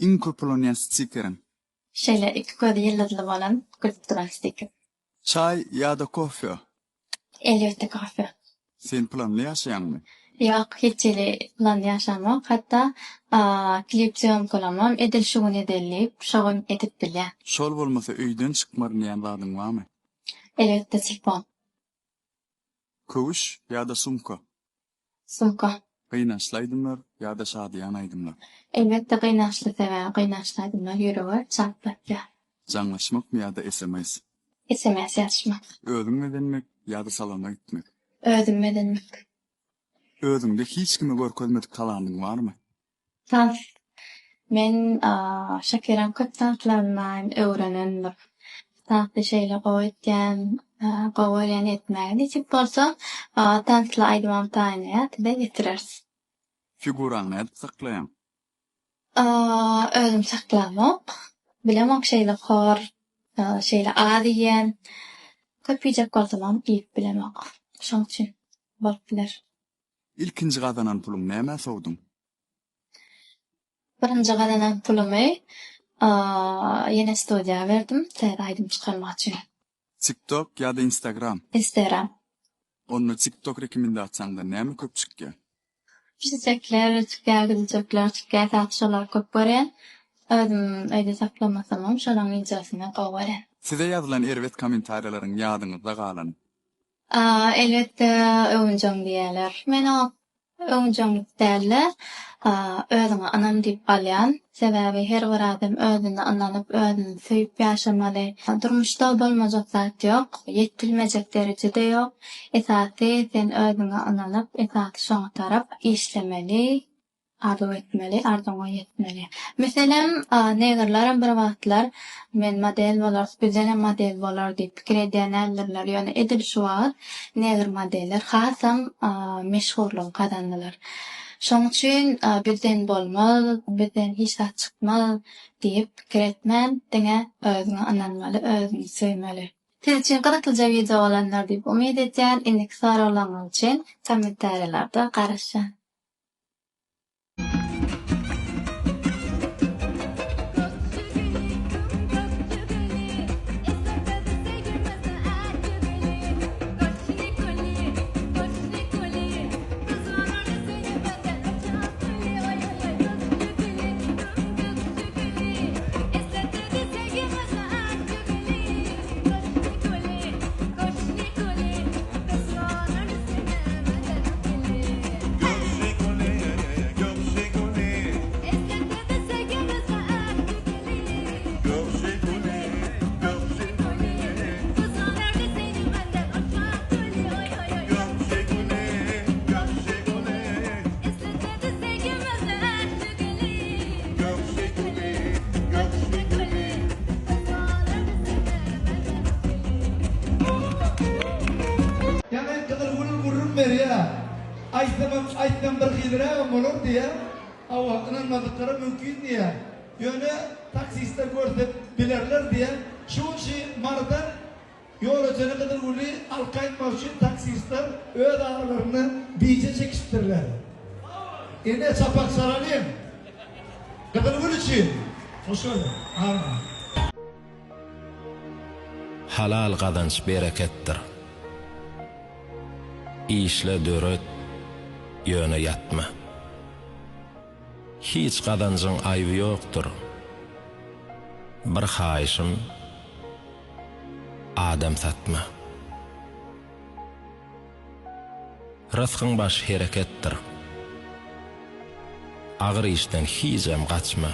Iň köp ulanýan stikeriň? Şeýle iki gözi ýyldyzly bolan gülüp duran stiker. Çaý ýa-da kofe? Elbetde kofe. Sen planly ýaşaýaňmy? Ýok, hiç hili planly ýaşamok. Hatda klip sýomkalamam edil şu gün edeli diýip, şo gün edip bilýän. Şol bolmasa öýden çykmaryn diýen zadyň barmy? Elbetde telefon. Köwüş ýa-da sumka? Sumka. Gynançly aýdymlar ýa-da şadyýan aýdymlar? Elbetde gynançly sebäbi gynançly aýdymlar ýürege çalt batýar. Jaňlaşmakmy ýa-da sms? Sms ýazyşmak. Özüň bezenmek ýa-da salona gitmek? Özüm bezenmek. Özüňde hiç kime görkezmedik talantyň barmy? Tans. Men Şakiraň köp tanslaryndan öwrenendir. Tansy şeýle gowy etýän, gowy görýän etmäge. Nesip bolsa, tansly aýdymam taýynlaýar, size ýetireris. Figuraňy nädip saklaýaň? Özüm saklamok. Bilemok şeýle hor, şeýle az iýýän. Köp iýjek bolsamam iýip bilemok. Şoň üçin bolup biler. Ilkinji gazanan puluň nämä sowduň? Birinji gazanan pulumy ýene studiýa berdim, täze aýdym çykarmak üçin. TikTok ýa-da Instagram? Instagram. Onda TikTok rekomendasiýaňda näme köp çykýar? Pişijekler çykýar, güjüjekler çykýar, esasy şolary köp görýän. Özüm öýde saklamasamam şolaryň wideosyny gowy görýän. Size ýazylan erbet kommentariýalaryň ýadyňyzda galany? Elbetde öwünjeň diýerler. Men oňa öwünjeňlik däl-de, özüňe ynam diýip alýan. Sebäbi her bir adam özüne ynanyp, özüni söýüp ýaşamaly. Durmuşda bolmajak zat ýok, ýetilmejek dereje-de ýok. Esasy sen özüňe ynanyp, esasy şoňa tarap işlemeli. Arzuw etmeli, arzuwyňa ýetmeli. Meselem, negrlerem bir wagtlar men model bolarys, bizdenem model bolar diýip pikir edýän däldirler. Ýöne edil şu wagt negr modeller hasam meşhurlygy gazandylar. Şoň üçin bizden bolmaz, bizden hiç zat çykmaz diýip pikir etmän, diňe özüňe ynanmaly, özüňi söýmeli. Siz üçin gyzyklyja wideo bolandyr diýip umyt edýän. Indiki soraglaryňyz üçin kommentariýalarda garaşýan. Ýaňy Gyzylgül gürrüň berýär. Aýtsamam, aýtsam birhilirägem bolar diýýär. Hawa, ynanmazlyklary mümkin diýýär. Ýöne taksistler görse bilerler diýýär. Şu gün şi Marydan Ýolötene Gyzylgüli alyp gaýtmak üçin taksistler öz aralarynda bije çekişipdirler. Ine, çapak çalalyň! Gyzylgül üçin! Hoş gördük. Arman. Halal gazanç bereketdir. Işle döret, ýöne ýatma. Hiç gazanjyň aýby ýokdur. Bir haýyşym, adam satma. Rysgyň başy hereketdir. Agyr işden hijem gaçma.